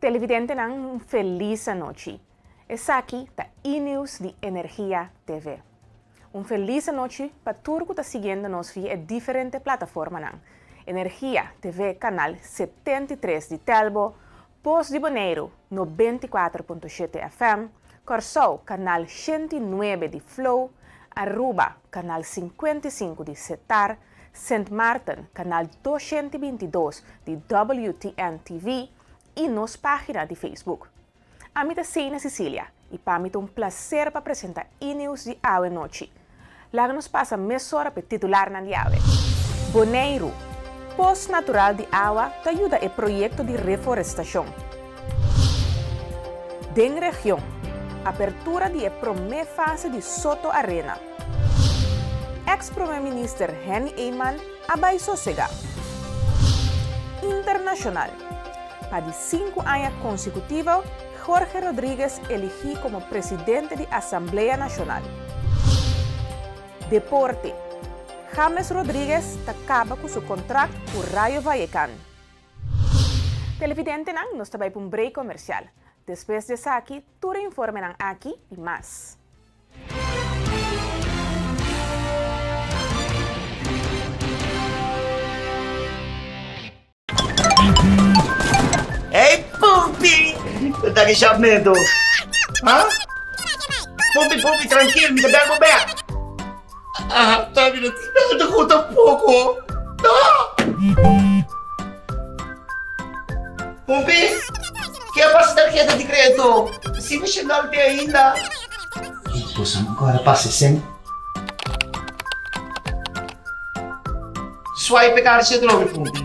Televidentenan un felis anochi. Esaki ta E-News di Energia TV. Un felis anochi pa tur ku ta siguiendo nos via e diferente plataformanan, Energia TV kanal 73 di Telbo, Pos di Boneiru 94.7 FM, Kòrsou kanal 109 di Flow, Aruba kanal 55 di Setar, Sint Maarten kanal 222 di WTN TV i nos página di Facebook. Ami ta Seina Cecilia i pa mi ta un plaser pa presenta E-News di awe nochi. Laga nos pasa mesora p'e titularnan di awe. Boneiru, Pos natural di awa ta yuda e proyekto di reforestashon. Den region, Apertura di e promé fase di Soto Arena. Eks promé minister Henny Eman a bai sosegá. Internashonal, Pa di sinku aña konsekutivo Jorge Rodriguez eligí komo presidente di Asamblea Nashonal. Deporte, James Rodriguez ta kaba ku su kontrakt ku Rayo Vallecan. Televidentenan, nos ta bai pa un break komersial. Despues di esaki, tur e informenan aki i mas. Hey Pumpi! Bo ta ki shapmento? Ha? Pumpi, Pumpi, trankil, mi ta bel bo bek. Ah, ta mi no tin nada ku tampoko. No! Pumpi, ke a pasa tarheta di kredito? Si mi shendal te ainda. Boso no kòrda pasa esei? Swipe e karchi atrobe Pumpi.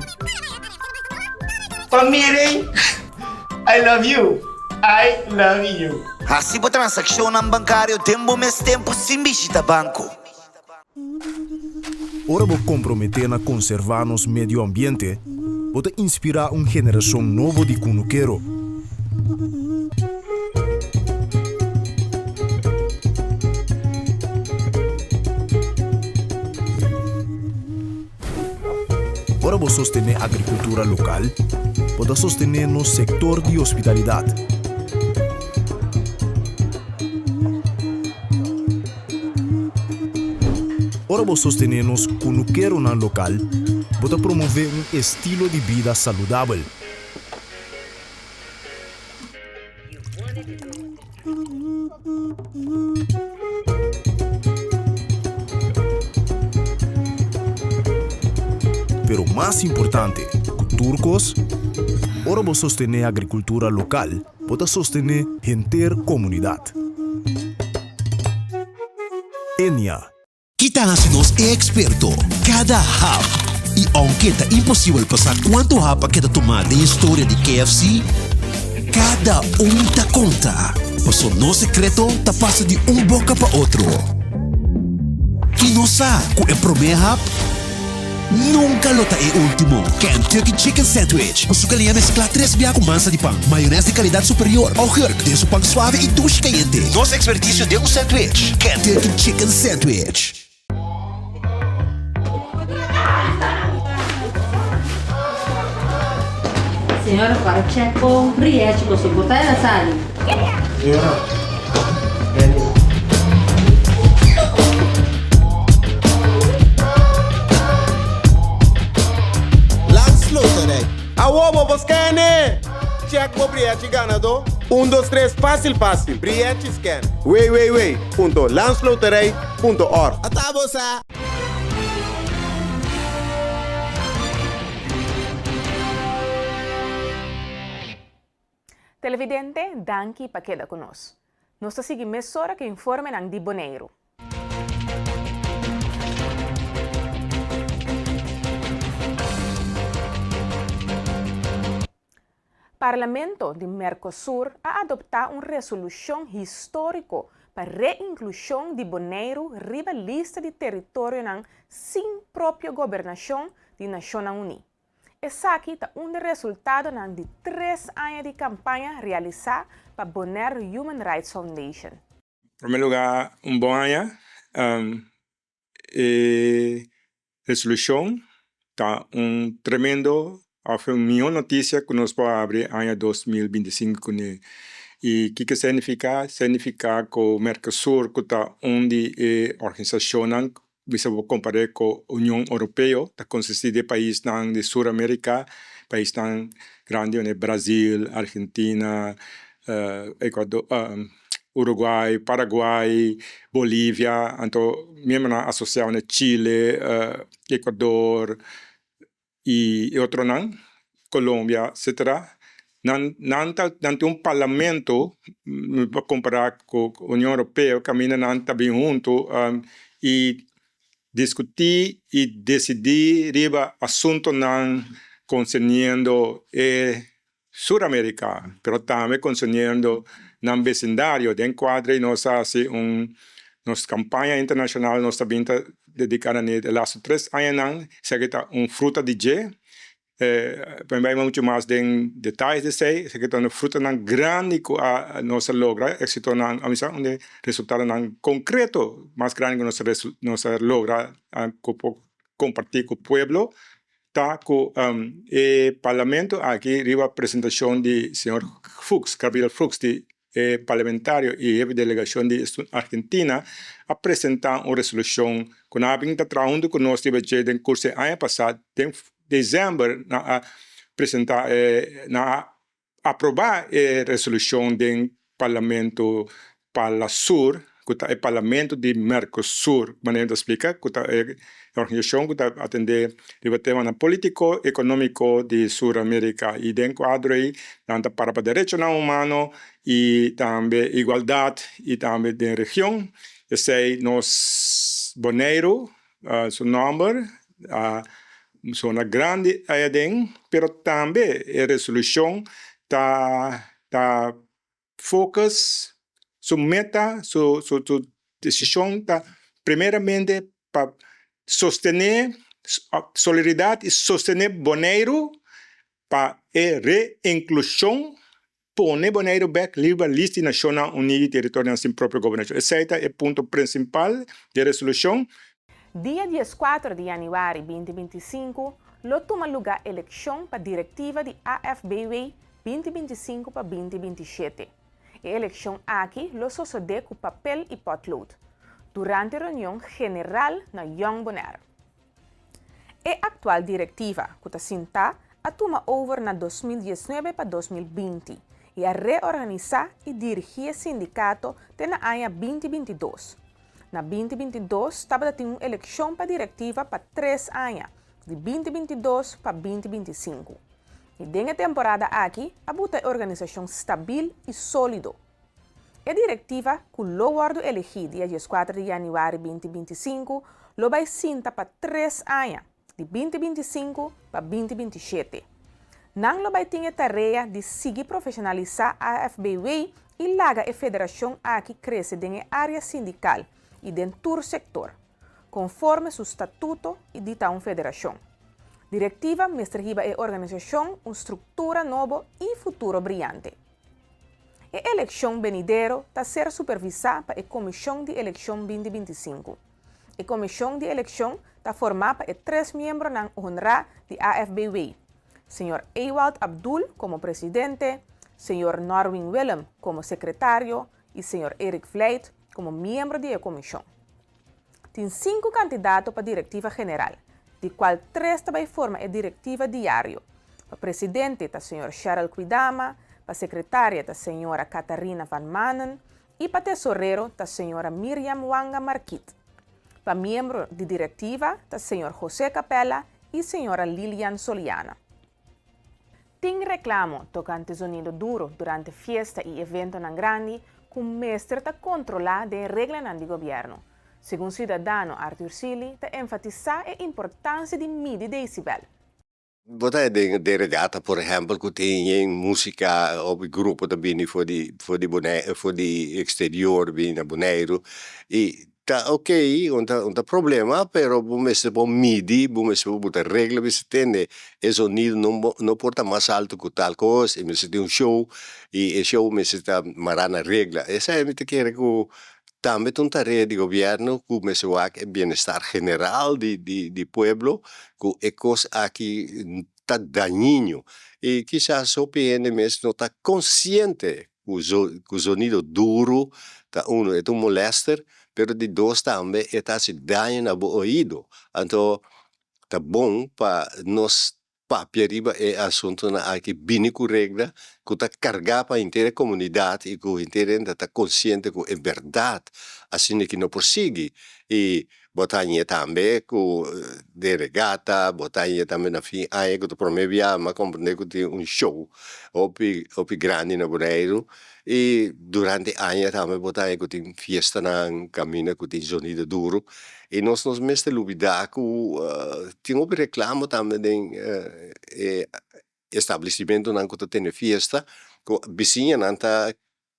Pa miren I love you I love you. Hasi bo transakshonnan bankario den bo mes tempu sin bishita banko. Ora bo komprometé na konservá nos medio ambiente, bo ta inspirá un generashon nobo di kunukero. Ora bo sostené agrikultura lokal, bo ta sostené nos sektor di hospitalidat. Ora bo sostené nos kunukeronan lokal, bo ta promové un estilo di bida saludabel. Pero mas importante ku tur kos, ora bo sostené agrikultura lokal, bo ta sostené henter komunidat. Enia. Ki ta hasi nos e eksperto? Kada hap! I ounke ta imposibel pa sa kuantu hap a keda tumá den historia di KFC, kada un ta konta, paso nos sekreto ta pasa di un boka pa otro. I nos sa ku e promé hap nunka lo ta e último. Kentucky Chicken Sandwich, ku su galiña mesklá tres bia ku mansa di pan, mayonès di kalidat superior, augurk den su pan suave i dushi kayente. Nos ekspertisio den un sandwich, Kentucky Chicken Sandwich. Señora para check con Rietje con su porta el a sali. Señora, Benny. Landsloterij. Awo bo por scan-e! Check bo brièchi ganadó. Un dos tres fásil fásil. Brièchi scan. www.landsloterij.org. Ata bo sa! Televidente, danki pa keda ku nos. Nos ta sigui mesora ku informenan di Boneiru. Parlamento di Mercosur a adoptá un resolushon históriko pa reinklushon di Boneiru riba lista di teritorionan sin propio gobernashon di Nashonnan Uní. Esaki ta un di resultadonan di tres aña di kampaña realisá pa Bonaire Human Rights Foundation. Prome lugar un bon aña. E resolucion ta un tremendo. Òf e mihó notisia ku nos por habri aña 2025 kuné. I kiko esei nifiká? Esei nifiká ku Mercosur, ku ta un di e organisashonnan, bisa bo kompar'é ku Union Oropeo, ta konsistí di e paisnan di Sur Amerika, paisnan grandi manera Brazil, Argentina, Ecuador, Uruguay, Paraguay, Bolivia, anto miembronan asosiá manera Chile, Ecuador i otronan, Colombia, etcetera. Nan nan ta nan tin un parlamento pa kompará ku Union Europeo kaminda nan ta bin huntu i diskutí i desidí riba asuntonan konserniendo e Sur Amerika, pero tambe konserniendo nan besindario. Den kuadra ei nos a hasi un nos kampaña internashonal nos ta bin ta dediká na e lastu tres añanan, esaki ta un fruta di dje. Pa mi bai muchu mas den detayes di esei, esaki ta un frutanan grandi ku a nos a logra, éksitonan, a misa un di resultadonan konkreto mas grandi ku nos a nos a logra ku por kompartí ku pueblo ta ku e parlamento aki riba presentashon di señor Fuchs, Gabriel Fuchs di e parlamentario i hefe delegashon di Argentina a presentá un resolushon ku nan a bin ta traha huntu ku nos riba dje den kurso e aña pasá. Den desèmber nan a presentá e nan a aprobá e resolushon den Parlamento Parlasur, ku ta e parlamento di Mercosur, manera mi ta splika, ku ta e organisashon ku ta atendé riba temanan polítiko, ekonómiko di Sur Amérika. I den kuadro ei nan ta para pa derechonan humano i tambe igualdat i tambe den region. Esei nos Boneiru su nòmber a sona grandi ei aden, pero tambe e resolushon ta ta focus, su meta, su su su decision ta primeramente pa sostene solidaridad y sostene Boneiru pa e reinclusion, pone Boneiru bek riba list di Nacionnan Uni di Territorionan sin propio gobernacion. Esey ta e punto principal di e resolucion. Dia 14 di yanüari 2025 lo tuma lugá elekshon pa direktiva di AFBW 2025 pa 2027. E elekshon aki lo sosodé ku papel i pòtlood, durante reunion general na Jong Bonaire. E aktual direktiva, ku ta sintá, a tuma over na 2019 pa 2020 i a reorganisá i dirigí e sindikato te na aña 2022. Na 2022 tabata tin un elekshon pa direktiva pa 3 aña, di 2022 pa 2025. I den e temporada aki a buta e organisashon stabil i sólido. E direktiva ku lo wòrdu elegí dia 4 di yanüari 2025 lo bai sinta pa 3 aña, di 2025 pa 2027. Nan lo bai tin e tarea di sigui profeshonalisá AFBW i laga e federashon aki krese den área sindikal i den tur sektor, konforme su statuto i di ta un federashon. Direktiva mester hiba e organisashon un struktura nobo i futuro briante. E elekshon benidero ta ser supervisá pa e Komishon di Elekshon 2025. E Komishon di Elekshon ta formá pa e tres miembronan honrá di AFBW: Señor Ewald Abdul komo presidente, señor Norwin Willem komo sekretario i señor Eric Vleit komo miembro di e komishon. Tin sinku kandidato pa direktiva general, di kual tres tambe forma e direktiva diario. Pa presidente ta señor Cheryl Kuidama, pa sekretaria ta señora Catarina Van Manen i pa tesorero ta señora Miriam Wanga Marquit. Pa miembro di direktiva ta señor José Capella i señora Lilian Soliana. Tin reklamo tokante zonido duru durante fiesta i eventonan grandi ku mester ta kontrolá den reglanan di gobièrnu. Segun siudadano Arthur Sealy, ta enfatisá e importansia di midi decibel. Bo ta den regata, por ehèmpel, ku tin músika òf grupo ta bini for di Bonaire, for di eksterior bini na Boneiru i ta ok, no ta problema, pero bo mester por midi, bo mester por regla, bo tende e sonido no por ta mas altu ku tal kos, i mester tin un show i e show mester ta mará na regla. Esei mi ta kere ku tambe ta un tarea di gobièrnu ku mester wak e bienestar general di pueblo ku e kos aki. ta dañino i kisas hopi hende mes no ta konsiente ku ku zonido duru ta uno e ta un molèster pero di dos tambe e ta hasi daño na bo oido anto ta bon pa nos papia riba e asuntunan aki bini ku regla ku ta kargá pa henter e komunidat i ku henter hende ta konsiente ku e bèrdat asina ki no por sigui i bo ta hañ'é tambe ku den regata bo ta hañ'é tambe na fin aña ku ta promé bia mi a komprendé ku tin un show hopi hopi grandi na Boneiru i durante aña tambe bo ta haña ku tin fiestanan kaminda ku tin zonido duru I nos no mester lubidá ku tin hopi reklamo tambe den e establesimentonan ku ta tene fiesta ku bisiñanan ta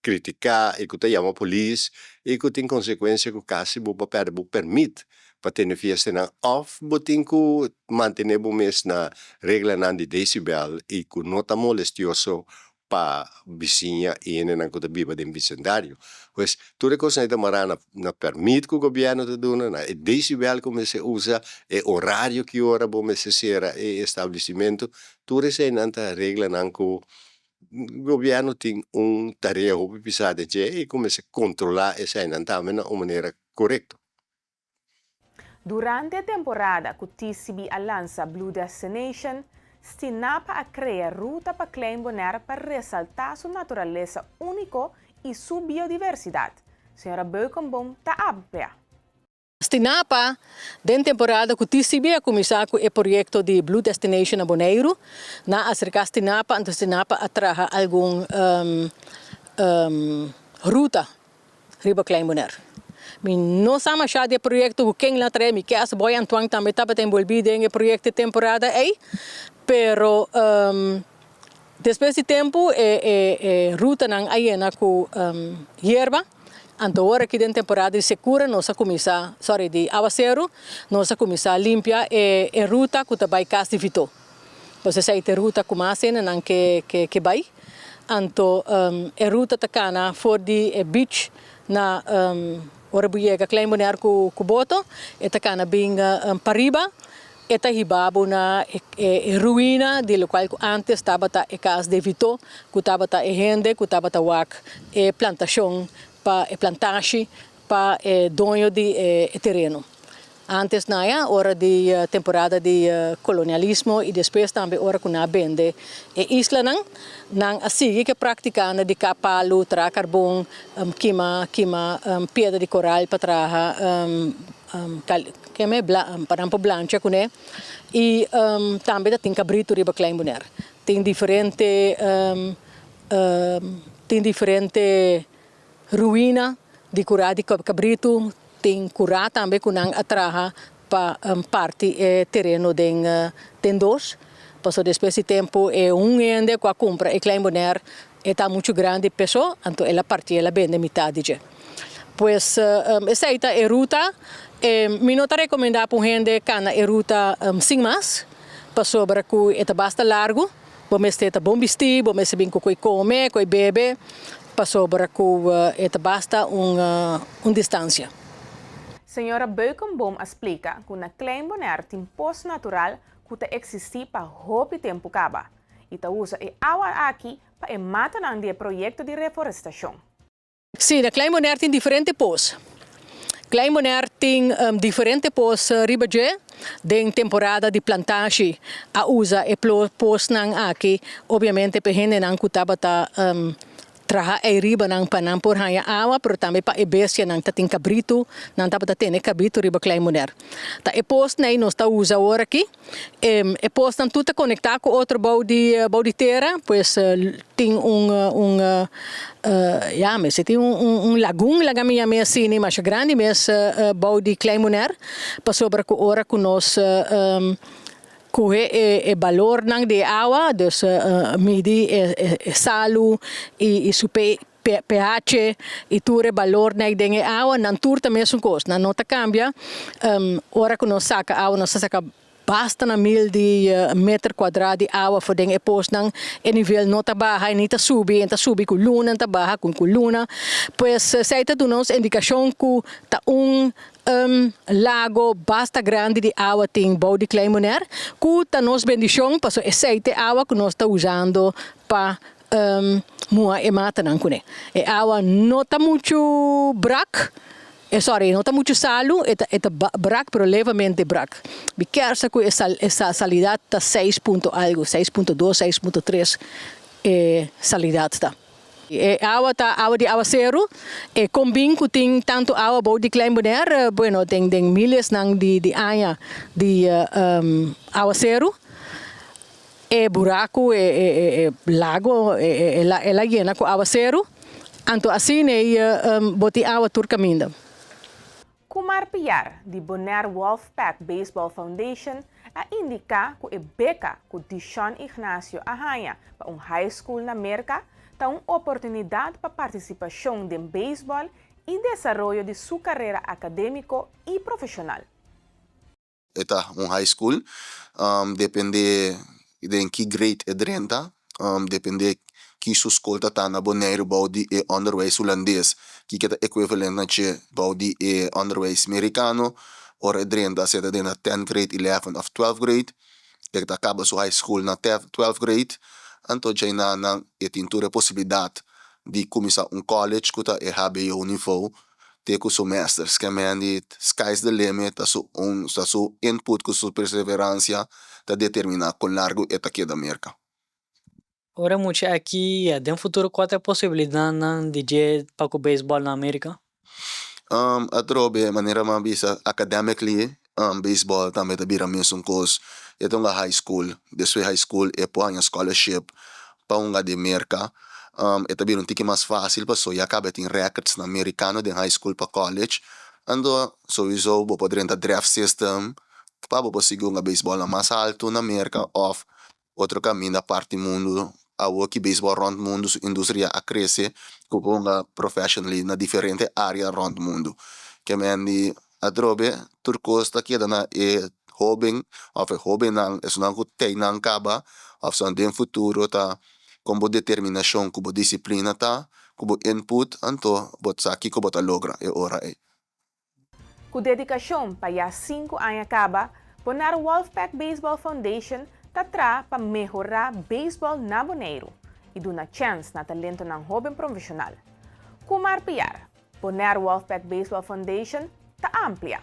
kritiká i ku ta yama polis i ku tin konsekuensia ku kasi bo por pèrdè bo pèrmit pa tene fiestanan òf bo tin ku mantené bo mes na reglanan di desibel i ku no ta molestioso pa bisiña i hendenan ku ta biba den bisendario. Pues tur e kosnan ei ta mará na na pèrmit ku gobièrnu ta duna, na e desibel ku mester usa, e orario ki ora bo mester sera e establesimentu, tur eseinan ta reglanan ku gobièrnu tin un tarea hopi pisá den dje i ku mester kontrolá eseinan tambe na un manera korekto. Durante e temporada ku TCB a lansa Blue Destination, Stinapa a krea ruta pa Klein Bonaire pa resaltá su naturalesa úniko i su biodiversidat. Señora Beukenboom ta amplia. Stinapa, den temporada ku TCB a kuminsá ku e proyekto di Blue Destination na Boneiru, nan a aserká Stinapa, anto Stinapa a traha algun ruta riba Klein Bonaire. Mi no sa mashá di e proyekto ku ken la trae, mi ke as Boy Antoine tambe tabata enbolbí den e proyekto e temporada ei, pero despues di tempu e e e rutanan a yena ku yerba, anto ora aki den temporada di sekura nos a kuminsá, sorry, di awaseru, nos a kuminsá limpia e e ruta ku ta bai kas di Vitó. Pues esei ta e ruta ku mas hendenan ke ke bai. Anto e ruta ta kana for di e beach na ora bo yega Klein Bonaire ku ku boto, e ta kana bin pariba, e ta hiba bo na e e ruina di lokual ku antes tabata e kas de Vito, ku tabata e hende ku tabata wak e plantashon pa e plantashi pa e doño di e tereno. Antes na ya ora di temporada di kolonialismo i despues tambe ora ku nan a bende e islanan, nan a sigui ku e praktikanan di kap palu, traha karbon, kima kima piedra di koral pa traha pa nan por blancha kuné i tambe ta tin kabritu riba Klein Bonaire. Tin diferente tin diferente Ruina di kurá di kabritu tin kurá tambe ku nan a traha pa parti e tereno den den dos. Pasobra despues di tempu e un hende ku a kumpra e Klein Bonaire e ta muchu grandi peso, anto el a partié el a bende mitad di dje. Pues esei ta e ruta. Mi no ta rekomendá pa un hende kana e ruta sin mas, pasobra ku e ta basta largu. Bo mester ta bon bistí, bo mester bin ku koi kome, koi bebe, pasobra ku e ta basta un un distansia. Señora Beukenboom a splika ku na Klein Bonaire tin pos natural ku ta eksistí pa hopi tempu kaba i ta usa e awa aki pa e matanan di e proyekto di reforestashon. Sí, na Klein Bonaire tin diferente pos. Klein Bonaire tin diferente pos riba dje. Den temporada di plantashi a usa e posnan aki, obviamente pa e hendenan ku tabata traha ei riba nan pa nan por haña awa, pero tambe pa e bestianan ta tin kabritu, nan tabata tene kabritu riba Klein Bonaire. Ta e posnan ei nos ta usa awor aki. E posnan tur ta konektá ku otro bou di bou di tera, pues tin un un ya mester tin un un lagun laga mi yam'é asina masha grandi mes bou di Klein Bonaire, pasobra ku ora ku nos kohe e e balornan di e awa, dus midi e e salu i su pH i tur e balornan den e awa, nan tur ta mesun kos, nan no ta kambia. Ora ku nos saka awa nos ta saka. basta na mil di meter kuadrá di awa for den e posnan. E nivel no ta baha i ni ta subi, e ta subi ku luna, e ta baha ku luna. Pues esei ta duna nos indikashon ku ta un lago basta grandi di awa tin bou di Klein Bonaire, ku ta nos bendishon pasobra esei ta e awa ku nos ta usando pa muha e matanan kuné. E awa no ta muchu brak, sorry, no ta muchu salu, e ta e ta brak pero levemente brak. Mi kier sa ku e sal e salidat ta seis punto algu, 6.2, 6.3 e salidat ta. E awa ta awa di awaseru, e kon bin ku tin tantu awa bou di Klein Bonaire, bueno den den milesnan di di aña di awaseru. E buraku, e lago, el a yena ku awaseru, anto asina ei bo tin awa tur kaminda. Kumar Piar di Bonaire Wolfpack Baseball Foundation a indiká ku e beka ku Dishon Ignacio a haña pa un high school na Merka ta un oportunidat pa partisipashon den beisbòl i desaroyo di su karera akadémiko i profeshonal. E ta un high school, depende den ki grade e drenta, depende ki su skol ta ta na Boneiru bou di e onderwijs Hulandes, kiko ta equivalent na dje bou di e onderwijs Merikano. Ora e drenta si e ta drenta tenth grade, eleventh of twelfth grade, e ta kaba su high school na twelfth grade, anto djei-nan e tin tur e posibilidat di kuminsá un college ku ta e hbo nivo. Te ku su mester. Skemendi, sky's the limit, ta su un, ta su input ku su perseveransia ta determiná kon largu e ta keda Merka. Ora mucha aki ya den futuro kua ta e posibilidatnan di dje pa ku beisbòl na Amerika? Atrobe, manera mi a bisa, academically beisbòl tambe ta bira mesun kos. E ta hunga high school, despues high school e por haña scholarship pa hunga den Merka. E ta bira un tiki mas fásil pasobra ya kaba e tin records na merikano den high school pa college. Anto souiso bo por drenta draft system pa bo por sigui hunga beisbòl na mas altu na Merka òf otro kaminda parti mundu. Awor ki beisbòl rònt mundu su industria a krese ku por hunga professionally na diferente área rònt mundu. Ke men di atrobe tur kos ta keda na e hóben òf e hóbennan, esunnan ku teinan kaba òf esunnan den futuro ta kon bo determinashon ku bo disiplina ta, ku bo input, anto bo sa kiko bo ta logra e ora ei. Ku dedikashon pa ya sinku aña kaba, Bonaire Wolfpack Baseball Foundation ta traha pa mehorá beisbòl na Boneiru i duna chèns na talentonan hóben profeshonal. Kumar Piar, Bonaire Wolfpack Baseball Foundation ta amplia.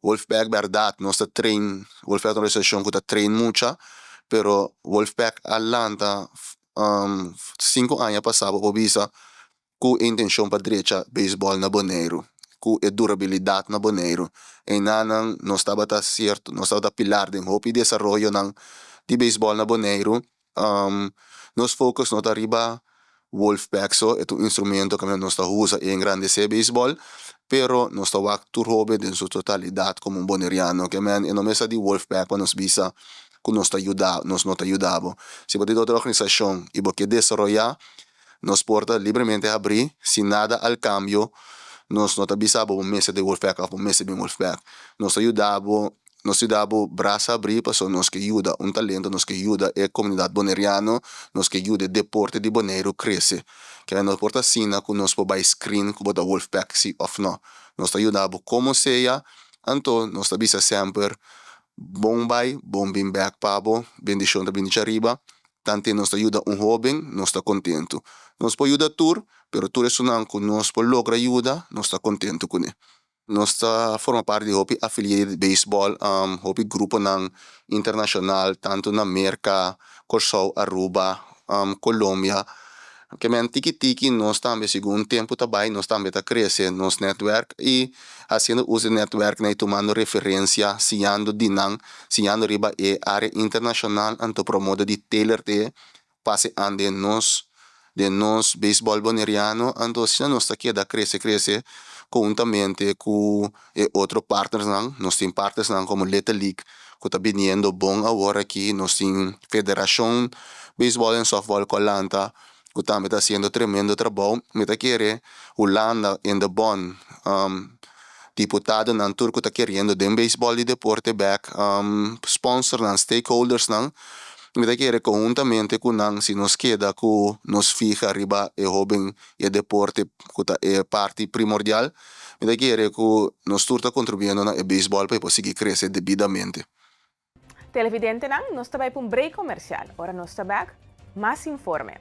Wolfpack bèrdat nos ta train, Wolfpack ta un organisashon ku ta train mucha, pero Wolfpack a lanta sinku aña pasá bo por bisa ku e intenshon pa drecha beisbòl na Boneiru, ku e durabilidat na Boneiru. Einanan nos tabata sierto, nos tabata pilar den hopi desaroyonan di beisbòl na Boneiru. Nos focus no ta riba Wolfpack so, e ta un instrumento kaminda nos ta usa i engrandesé beisbòl, pero nos ta wak tur hoben den su totalidat komo un boneriano. Ke men e no mester di Wolfpack pa nos bisa ku nos ta yuda, nos no ta yuda bo. Si bo ta di otro organisashon i bo ke desaroyá, Nos por ta libremente habrí, sin nada al kambio. Nos no ta bisa bo bo mester den Wolfpack òf bo mester bin Wolfpack. Nos ta yuda bo, nos ta yuda bo brasa habrí pasobra nos ke yuda un talento, nos ke yuda e komunidat boneriano, nos ke yuda e deporte di Boneiru krese. Kende no por ta asina ku nos por bai screen ku bo ta Wolfpack si òf no. Nos ta yuda bo komo sea, anto nos ta bisa semper bon bai, bon bin bèk pa bo, bendishon ta bini djariba. Tante nos ta yuda un hóben, nos ta kontentu. Nos por yuda tur, pero tur esunnan ku nos por logra yuda, nos ta kontentu kuné. Nos ta forma parti di hopi affiliated baseball, hopi gruponan internashonal, tantu na Merka, Kòrsou, Aruba, Colombia. Ke men tiki tiki nos tambe segun tempu ta bai, nos tambe ta krese nos netwerk i hasiendo uso di netwerknan i tumando referensia, siñando di nan, siñando riba e área internashonal anto promodo di Taylor te pase an den nos den nos beisbòl boneriano anto asina nos ta keda krese krese konhuntamente ku e otro partnersnan. Nos tin partnersnan komo Little League ku ta biniendo bon awor aki, nos tin Federashon Beisbòl en Sòftbòl ku a lanta ku tambe ta hasiendo tremendo trabou. Mi ta kere Hulanda in de bòn. Diputadonan tur ku ta keriendo den beisbòl di deporte bèk, sponsornan, stakeholdersnan. Mi ta kere konhuntamente ku nan si nos keda ku nos fiha riba e hóben i e deporte ku ta e parti primordial, mi ta kere ku nos tur ta kontribuyendo na e beisbòl pa e por sigui krese debidamente. Televidentenan, nos ta bai pa un break comercial. Ora nos ta bek, mas informe.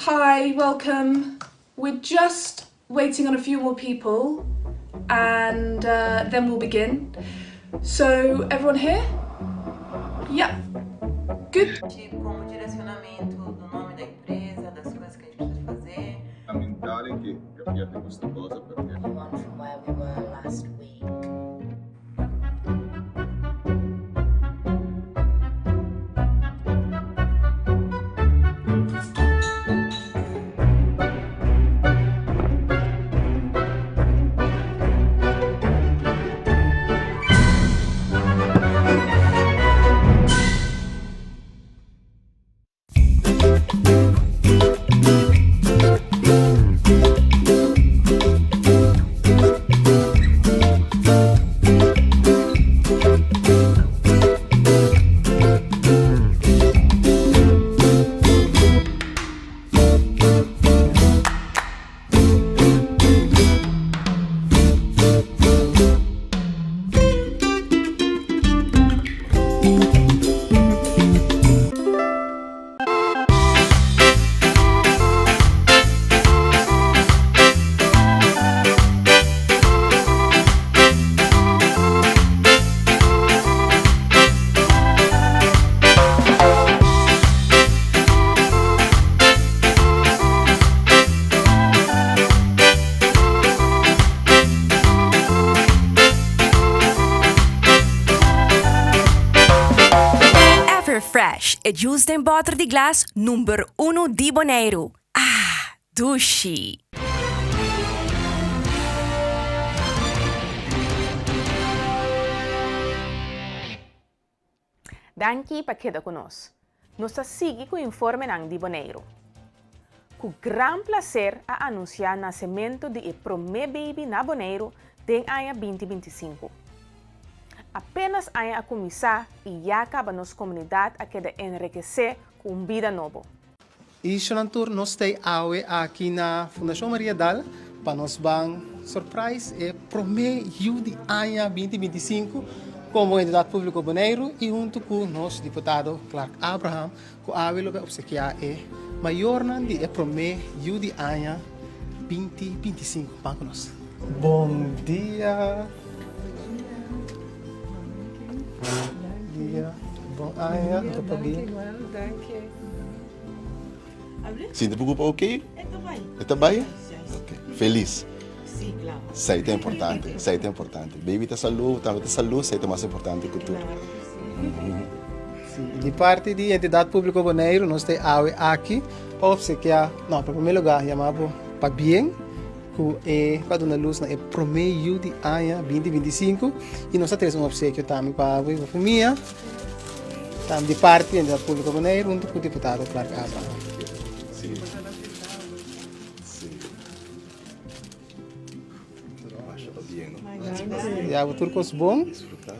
Hi, welcome. We're just waiting on a few more people and uh, then we'll begin. So, everyone here? Yeah. Good. Como direcionamento do nome da empresa, das coisas que a gente precisa fazer. Fondamentale che capiate questa cosa perché. On from where we were last week. Everfresh, e juice den bòter di glas number unu di Boneiru. Ah, dushi! Danki pa keda ku nos. Nos ta sigui ku informenan di Boneiru. Ku gran plaser a anunsiá nasementu di e promé baby na Boneiru den aña binti 25. Apenas aña a kuminsá i ya kaba nos komunidat a keda enrekesé ku un bida nobo. I shonan tur nos stay awe aki na Fundashon Maria Dal pa nos ban surprise e prome yu di aña binti 25 komo Entidat Públiko Boneiru i huntu ku nos diputado Clark Abraham ku awe lo bai opsekiá e mayornan di e prome yu di aña binti 25. Ban ku nos. Bon dia. Bon dia. Bon aña. Anto pabia. Sinti preocupa ok? E ta bai? Ok. Feliz? Esei ta importante, esei ta importante. Baby ta salú, tambe ta salú, esei ta mas importante ku tur. Sí, di parti di Entidat Públiko Boneiru nos ta awe aki pa opsekiá, no, pa promé lugá yamá bo pabien ku e pa duna lus na e promé yu di aña 2025 i nos ta trese un opsekio tambe pa bo i bo famia. Tambe di parti di Entidat Públiko Boneiru huntu ku diputado Clark Abraham. Sí. Si. Masha pabien, no? Ya bo tur kos bon. Disfruta.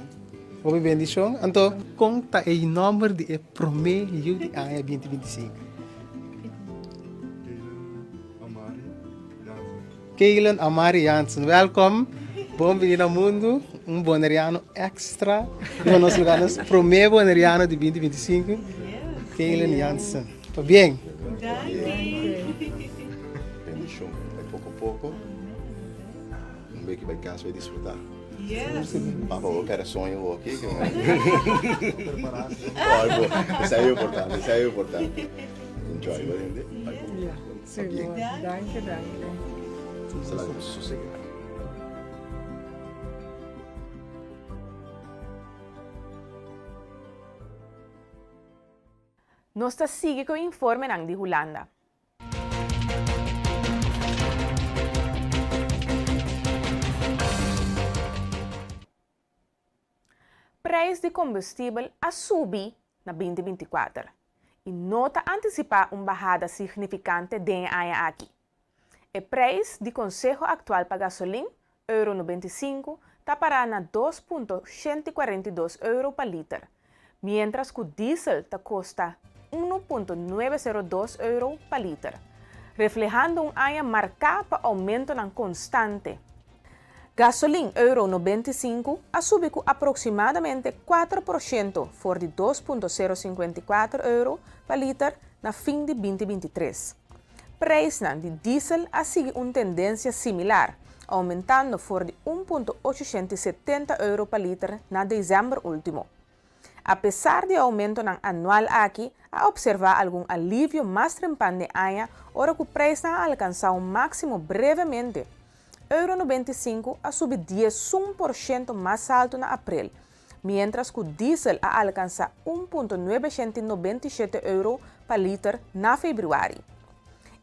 Hopi bendishon. Anto kon ta e nomber di e prome yu di aña 2025? Kaylen Amari Jansen. Welkom. Bon bini na mundu. Un boneriano extra. Riba nos lugar nos prome boneriano di 2025. Kaylen Jansen. Pabien. Bendishon. Bai poko poko. Un beki bai kas bai disfruta. Papa bo kere soño bo aki. Esei importante, esei importante. Enjoy bo hende. Bai poko poko. Sigur. Danki, danki. Sa laga bo sosega. Nos ta sigui ku informenan di Hulanda. Prijs di kombustibel a subi na 2024 i no ta antisipá un bahada signifikante den e aña aki. E prijs di konseho aktual pa gasolin, euro 95, ta pará na 2.142 euro pa liter, miéntras ku diesel ta kosta 1.902 euro pa liter, reflehando un aña marká pa oumentonan konstante. Gasolin, euro 95, a subi ku aproksimadamente 4% for di 2.054 euro pa liter na fin di 2023. Prijsnan di diesel a sigui un tendensia similar, oumentando for di 1.870 euro pa liter na desèmber último. Apesar di e oumentonan anual aki, a opservá algun alivio mas trempan den aña ora ku prijsnan a alkansá un máksimo brevemente. Euro 95 a subi 11% mas altu na aprel, miéntras ku diesel a alkansá 1.997 euro pa liter na febrüari.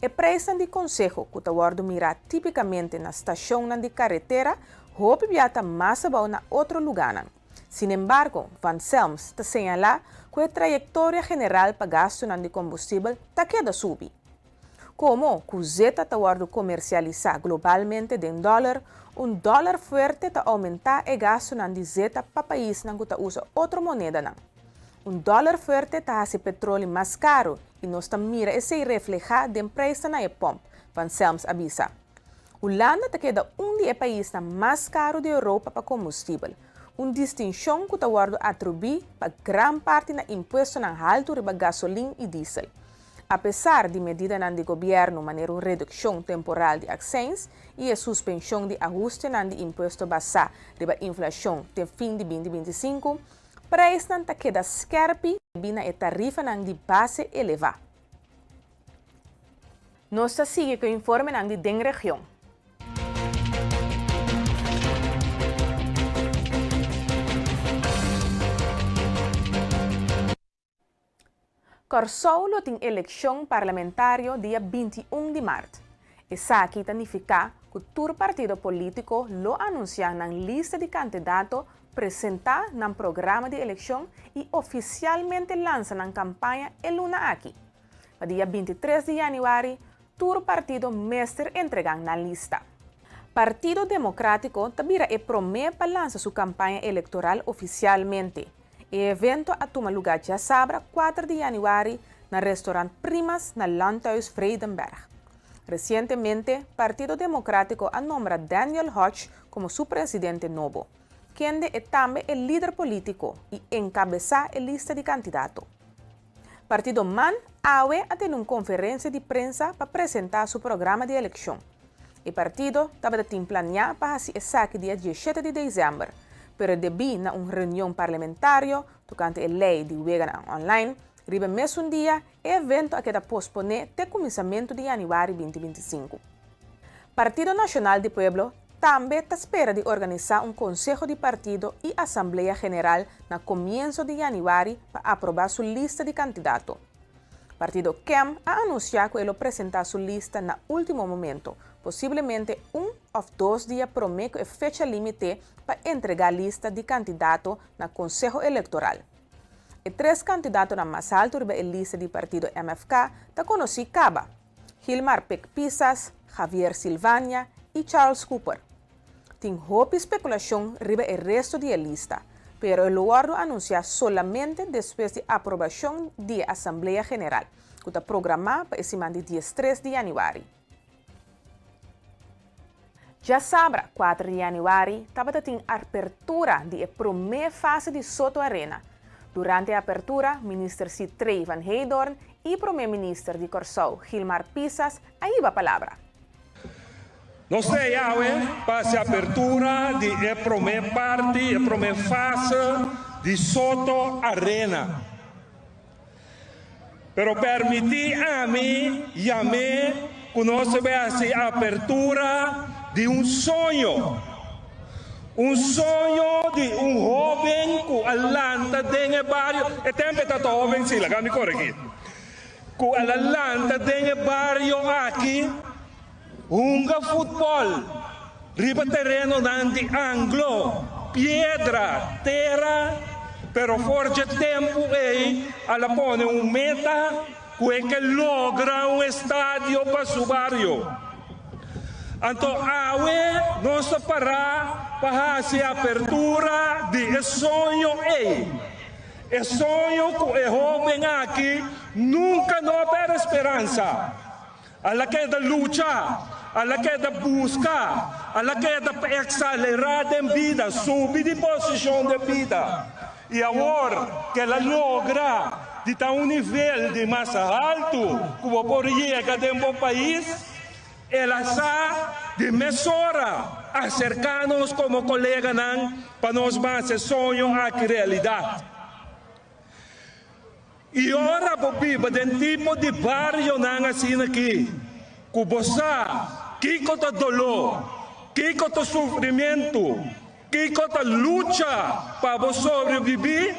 E prijsnan di konseho ku ta wòrdu mirá típikamente na stashonnan di karetera hopi bia ta mas abou na otro lugánan. Sinembargo, Van Selms ta señalá ku e trayektoria general pa gastunan di kombustibel ta keda subi. Komo ku zeta ta wòrdu komersialisá globalmente den dòler, un dòler fuerte ta oumentá e gastunan di zeta pa paisnan ku ta usa otro monedanan. Un dòler fuerte ta hasi petroli mas karu i nos ta mira esei reflehá den preisnan na e pòmp, Van Selms a bisa. Hulanda ta keda un di e paisnan mas karu di Europa pa kombustibel, un distinshon ku ta wòrdu atribuí pa gran parti na impuestonan haltu riba gasolin i diesel. Apesar di medidanan di gobièrnu manera un redukshon temporal di akseins i e suspenshon di ahustenan di impuesto basá riba inflashon te fin di 2025, preisnan ta keda skèrpi debí na e tarifanan di base elevá. Nos ta sigui ku informenan di den region. Kòrsou lo tin elekshon parlamentario dia 21 di mart. Esaki ta nifiká ku tur partido polítiko lo anunsiá nan lista di kandidato, presentá nan programa di elekshon i ofisialmente lansa nan kampaña e luna aki. Pa dia 23 di yanüari tur partido mester entregá nan lista. Partido Demokrátiko ta bira e promé pa lansa su kampaña elektoral ofisialmente. E evento a tuma lugá djasabra 4 di yanüari na restorant Primas na Landhuis Vredenberg. Resientemente Partido Demokrátiko a nombra Daniel Hodge komo su presidente nobo, kende e tambe e lider polítiko i enkabesá e lista di kandidato. Partido man awe a tene un konferensia di prensa pa presentá su programa di elekshon. E partido tabata tin planiá pa hasi esaki dia 17 di desèmber, pero debí na un reunion parlamentario tokante e lei di weganan online, riba e mesun dia e evento a keda posponé te kuminsamentu di yanüari 2025. Partido Nashonal di Pueblo tambe ta spera di organisá un konseho di partido i asamblea general na komienso di yanüari pa aprobá su lista di kandidato. Partido KEM a anunsiá ku e lo presentá su lista na último momento, posiblemente un òf dos dia promé ku e fecha límite pa entregá lista di kandidato na Konseho Elektoral. E tres kandidatonan mas altu riba e lista di partido MFK ta konosí kaba. Gilmar Pik Pisas, Javier Silvania i Charles Cooper. Tin hopi spekulashon riba e resto di e lista, pero e lo wòrdu anunsiá solamente despues di aprobashon di e Asamblea General, ku ta programá pa e siman di diestres di yanüari. Djasabra, kuater di yanüari, tabata tin apertura di e promé fase di Soto Arena. Durante e apertura, Minister Sithree van Heydoorn i Promé Minister di Kòrsou, Gilmar Pisas, a hiba palabra. Nos ta ei awe pa hasi apertura di e promé parti, e promé fase di Soto Arena. Pero permití ami yam'é ku nos ta bai hasi apertura di un soño. Un soño di un hóben ku a lanta den e bario, e tempu e ta ta hóben sí, laga mi koregí, ku el a lanta den e bario aki, hunga futbòl riba terenonan di Anglo, piedra, tera, pero for dje tempu ei al a pone un meta ku e ke logra un estadio pa su bario. Anto awe nos ta pará pa hasi apertura di e soño ei, e soño ku e hóben aki nunka no a pèrdè speransa. Al a keda lucha, al a keda buska, al a keda eksalerá den bida, subi di posishon den bida. I awor ku el a logra di ta un nivel di mas haltu ku bo por yega den bo pais, el a sa di mesora aserká nos komo koleganan pa nos basa e soño aki realidat. I ora bo biba den tipo di barionan asina aki, ku bo sa kiko ta doló, kiko ta sufrimentu, kiko ta lucha pa bo sobrebibí,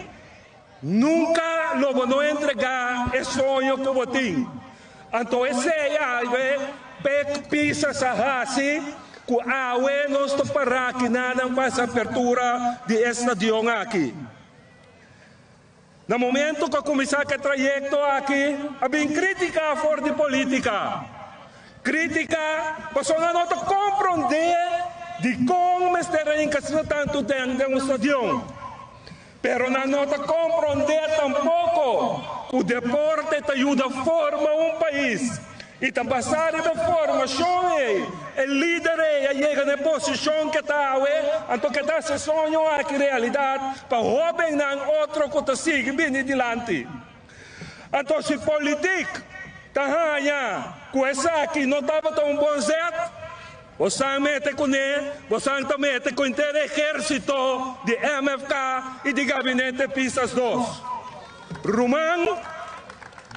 nunka lo bo no entregá e soño ku bo tin. Anto esei awe pek pisa sa hasi ku awe nos ta pará kinanan pa es apertura di e stadion aki. Na momento ku a kuminsá ku e trayekto aki a bin krítika for di polítika. Krítika pasobra nan no ta komprondé dikon mester a hinka asina tantu den den un stadion. Pero nan no ta komprondé tampoko ku deporte ta yuda forma un pais. I ta basá riba e formashon ei, e lider ei a yega na e posishon ke ta awe, anto ke ta hasi e soño aki realidat pa hóbennan otro ku ta sigui bini dilanti. Anto si politik ta haña ku esaki no tabata un bon zet, bosan mete kuné, bosan ta mete ku henter ehérsito di MFK i di Gabinete Pisas dos. Ruman,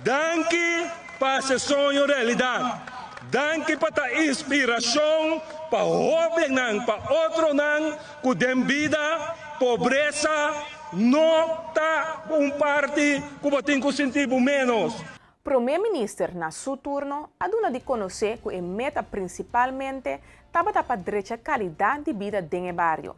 danki pa hasi soño realidat. Danki pa ta inspirashon pa hóbennan, pa otronan ku den bida pobresa no ta un parti ku bo tin ku sinti bo ménos. Prome Minister na su turno a duna di konosé ku e meta prinsipalmente tabata pa drecha kalidat di bida den e bario.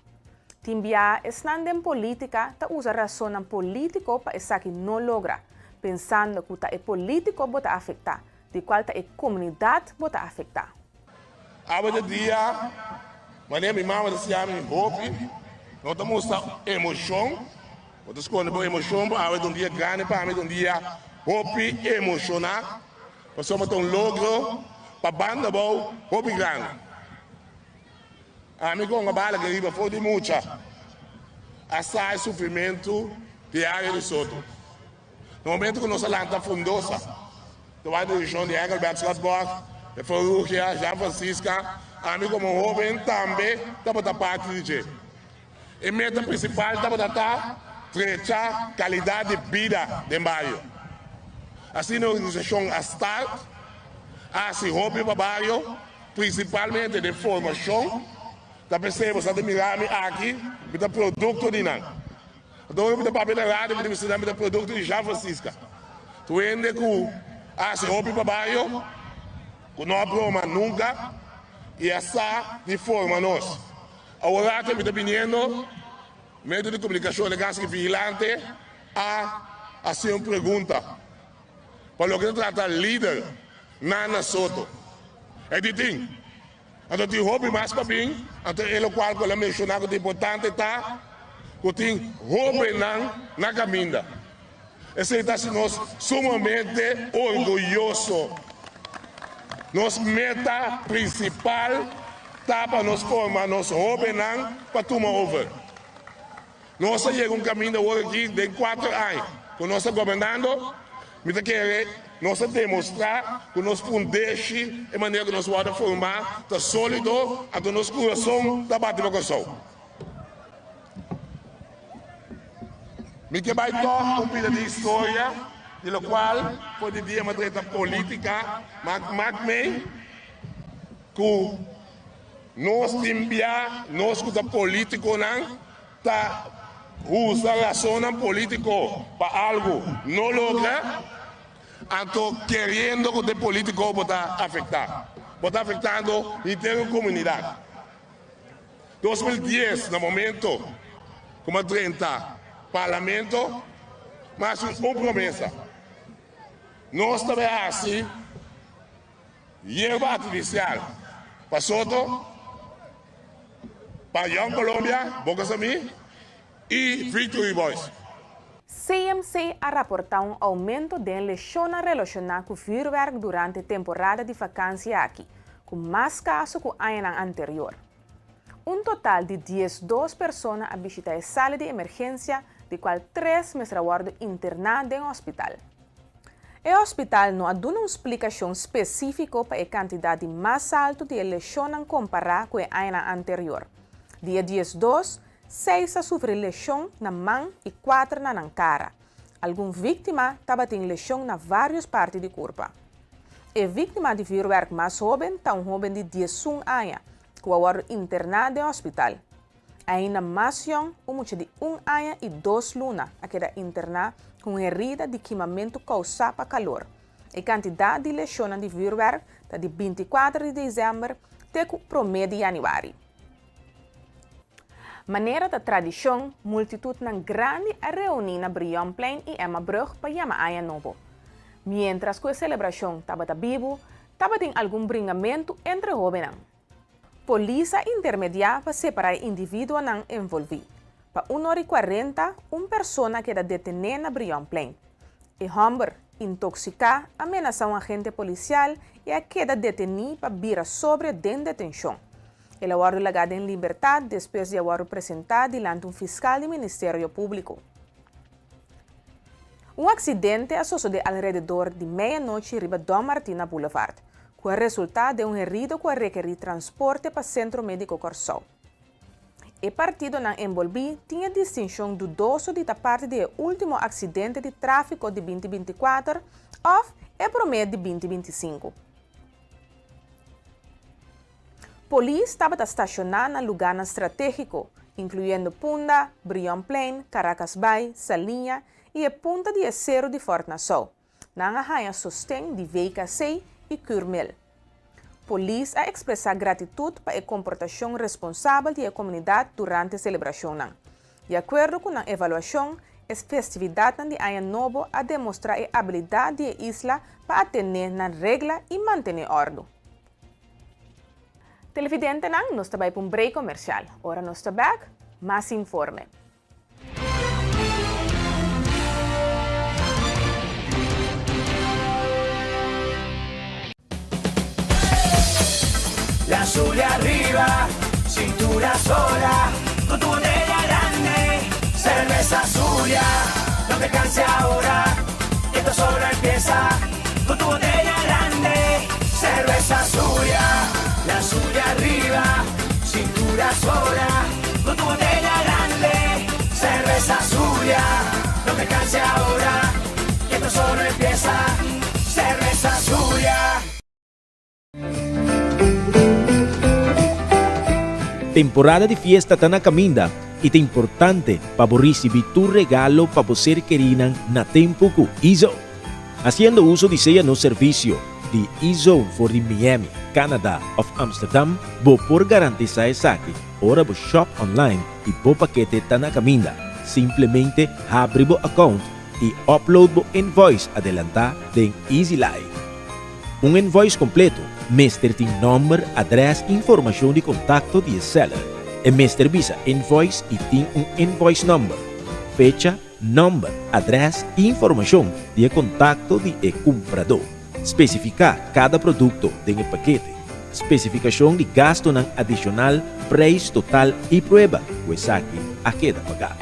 Tin bia esnan den polítika ta usa rasonnan polítiko pa esaki no logra, pensando ku ta e polítiko bo ta afektá, di kual ta e komunidat bo ta afektá. Awe de dia, manera mi mama ta siña mi hopi, no ta mustra emoshon, bo ta skonde bo emoshon, bo awe ta un dia grandi pa mi, ta un dia hopi emoshoná, pasobra ta un logro pa banda abou hopi grandi. Ami con a bala ke riba for di mucha a sa e sufrimentu di e area di Soto. Na momento ku nos a lanta Fundosa, ta bai direkshon di Engelbert Schotborg, e Ferrugia, Jean Francisca, ami komo hoben tambe tabata parti di dje. E meta prinsipal tabata ta drecha kalidat di bida den bario. Asina e organisashon a start, a hasi hopi pa bario. Prinsipalmente den formashon, ta p'esei bo sa ta mira mi aki, mi ta produkto di nan. Anto ora mi ta papia na radio mi ta bisa nan mi ta produkto di Jean Francisca. Tur hende ku a hasi hopi pa bario, ku no a broma nunka i a sa di forma nos. Aworaki mi ta biniendo, medio di komunikashon den kas di vigilante a hasi un pregunta pa loke ta trata lider. Nana Soto. E di tin. Anto tin hopi mas pa bin, anto e lokual ku el a menshoná ku ta importante ta ku tin hóbennan na kaminda. Esei ta hasi nos sumamente orguyoso. Nos meta prinsipal ta pa nos forma nos hóbennan pa tuma over. Nos a yega un kaminda awor aki den kuater aña ku nos ta gobernando, mi ta kere nos a demostrá ku nos fundeshi, e manera ku nos wòrdu formá ta sólido, anto nos kurason ta bati pa Kòrsou. Mi ke bai tòg un bida di historia di lokual for di dia mi a drenta polítika, mak mei ku Nos tin bia, nos ku ta polítikonan ta usa rasonnan polítiko pa algu no logra, anto keriendo ku ta e polítiko bo ta afektá. Bo ta afektando henter un komunidat. 2010 na momento ku mi a drenta parlamento, mi a hasi un promesa, nos ta bai hasi. Yerba artifisial pa Soto, pa Young Colombia, Boca Samí i Victory Boys. CMC a raportá un oumento den leshonnan relashoná ku vürwèrk durante temporada di vakansia aki, ku mas kaso ku añanan anterior. Un total di 12 persona a bishita e sala di emergensia, di kual tres mester a wòrdu interná den hospital. E hospital no a duna un splikashon spesífiko pa e kantidat di mas altu di e leshonnan kompará ku e añanan anterior. Di e 12, seis a sufri leshon na man i kuater na nan kara. Algun víktima tabatin leshon na vários parti di kurpa. E víktima di vürwèrk mas hóben ta un hóben di 11 aña ku a wòrdu interná den hospital. Ainda mas yòn, un mucha di un aña i dos luna a keda interná ku un herida di kimamentu kousá pa kalor. E kantidat di leshonnan di vürwèrk ta di 24 di desèmber te ku promé di yanüari. Manera ta tradishon, multitutnan grandi a reuní na Brionplein i Emmabrug pa yama Aña Nobo. Miéntras ku e selebrashon tabata bibu, tabatin algun bringamentu entre hóbennan. Polis a intermediá pa separá e individuonan envolví. Pa un ora i kuarenta, un persona a keda detené na Brionplein. E hòmber, intoksiká, a menasá un agente polisial i a keda detení pa bira sobrio den detenshon. El a wòrdu lagá den libertat despues di a wòrdu presentá dilanti un fiskal di Ministerio Públiko. Un aksidente a sosodé alrededor di meianochi riba Don Martina Boulevard, ku a resultá den un herido ku a rekerí transporte pa Sentro Médiko Kòrsou. E partidonan enbolbí tin e distinshon dudoso di ta parti di e último aksidente di tráfiko di binti 24 òf e promé di binti 25. Polis tabata stashoná na lugánan stratégiko, inkluyendo Punda, Brionplein, Caracasbaai, Saliña i e punta di e seru di Fort Nassau. Nan a haña sosten di VKC i Curmil. Polis a ekspresá gratitut pa e komportashon responsabel di e komunidat durante selebrashonnan. Di akuerdo ku nan evaluashon, e festividatnan di Aña Nobo a demostrá e abilidat di e isla pa atené nan regla i mantené òrdu. Televidentenan, nos ta bai pa un break komersial. Ora nos ta bèk, mas informe. La Zulia arriba, cintura sola, con tu botella grande, cerveza Zulia, no te canse ahora, que esto solo empieza, con tu botella grande, cerveza Zulia, la Zulia arriba, cintura sola, con tu botella grande, cerveza Zulia, no te canse ahora, que esto solo empieza, cerveza Zulia. Temporada di fiesta ta na caminda y ta importante pa bo ricibi tur regalo pa bo ser kerinan na tempo cu E-Zone. Haciendo uso di sea nos servicio di E-Zone for di Miami, Canada of Amsterdam, bo por garantisa esaki ora bo shop online y bo pakete ta na caminda. Simplemente habri bo account y upload bo invoice adelanta den EasyLife. Un invoice kompleto mester tin nòmber, adrès i informashon di kontakto di e seller. E mester bisa invoice i tin un invoice number, fecha, nòmber, adrès i informashon di e kontakto di e kumpradó. Spesifiká kada produkto den e pakete, spesifikashon di gastunan adishonal, preis total i prueba ku esaki a keda pagá.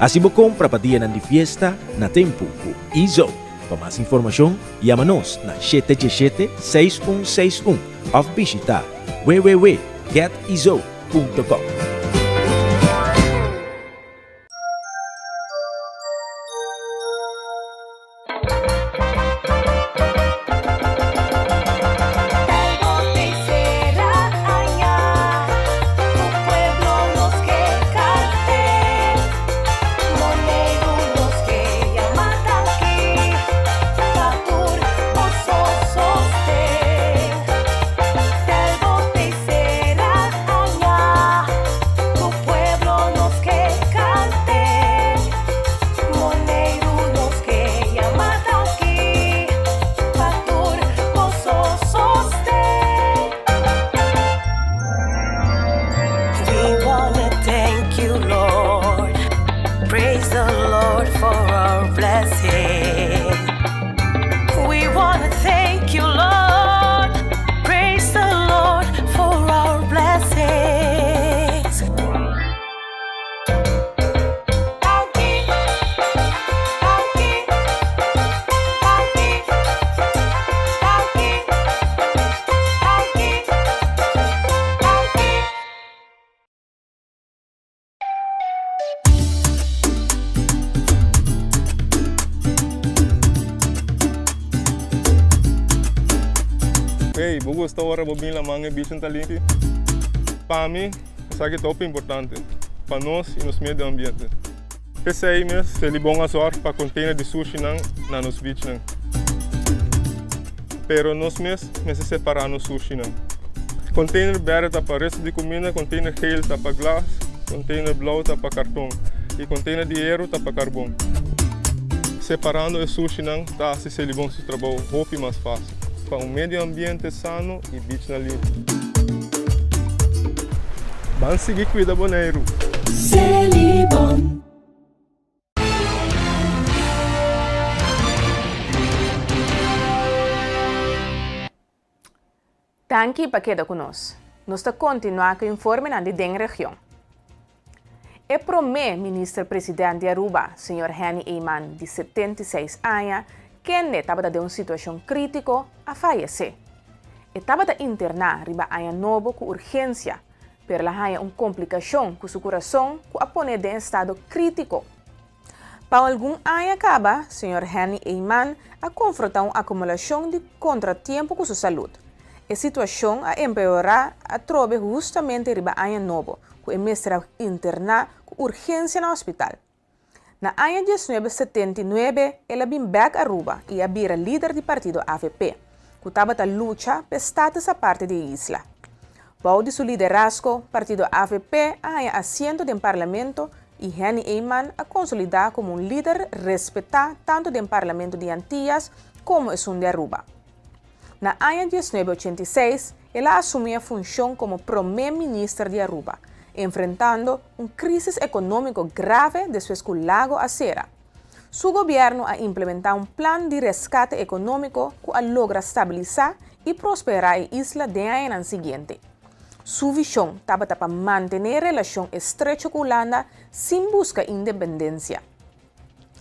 Hasi bo kompra pa dianan di fiesta na tempu ku Izo. Pa mas informashon, yama nos na shete diesshete, 61 61 òf bishitá www.getizo.com. Hey, bo gusta ora bo bin laman e bichin ta limpi? Pa mi, esaki ta hopi importante pa nos y nos medio ambiente. P'esei mes, Selibon a zorg pa container di sushinan na nos beachnan. Pero nos mes mester separa nos sushinan. Container berde ta pa resto di cuminda, container geel ta pa glas, container blauw ta pa carton y container di hero ta pa carbon. Separando e sushinan ta haci Selibon su trabou hopi mas facil pa un medio ambiente sano y beachnan limpi. Ban sigui cuida Boneiru! Selibon. Danki pa keda ku nos. Nos ta kontinuá ku informenan di den region. E promé minister president di Aruba, señor Henny Eman, di 76 aña, kende tabata den un situashon krítiko, a fayesé. E tabata interná riba aña nobo ku urgensia, pero el a haña un komplikashon ku su kurason ku a pon'é den estado krítiko. Pa algun aña kaba, señor Henny Eman a konfrontá un akumulashon di kontratiempo ku su salud. E situashon a empeorá atrobe hustamente riba aña nobo, ku e mester a interná ku urgensia na hospital. Na aña 1979 el a bin bèk Aruba i a bira lider di partido avp, ku tabata lucha p'e status aparte di e isla. Bou di su liderazgo, partido avp a haña asiento den parlamento i Henny Eman a konsolidá komo un lider respetá tantu den parlamento di Antillas komo esun di Aruba. Na aña 1986 el a asumí e funshon komo promé minister di Aruba, enfrentando un krísis ekonómiko grave despues ku Lago a sera. Su gobièrnu a implementá un plan di reskate ekonómiko ku a logra stabilisá i prosperá e isla den añanan siguiente. Su vishon tabata pa mantené relashon estrecho ku Hulanda sin buska independensia.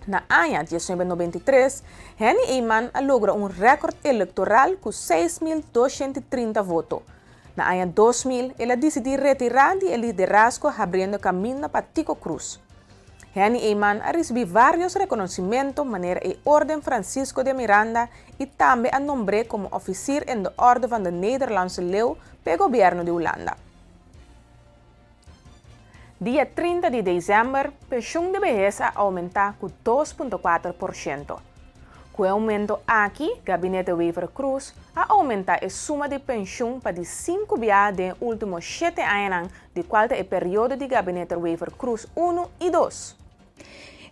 Na aña 1993, Henny Eman a logra un rèkòrt elektoral ku 6230 voto. Na aña 2000, el a disidí retirá di e liderazgo habriendo kaminda pa Tico Croes. Henny Eman a risibí vários rekonosimento manera e Orden Francisco de Miranda i tambe a nombr'é komo Officier in de Orde van de Nederlandse Leeuw p'e gobièrnu di Hulanda. Dia 30 di desèmber, penshun di behes a oumentá ku 2.4%. Ku e oumento aki, Gabinete Wever-Croes a oumentá e suma di penshun pa di sinku bia den e último shete añanan di kual ta e periodo di Gabinete Wever-Croes unu i dos.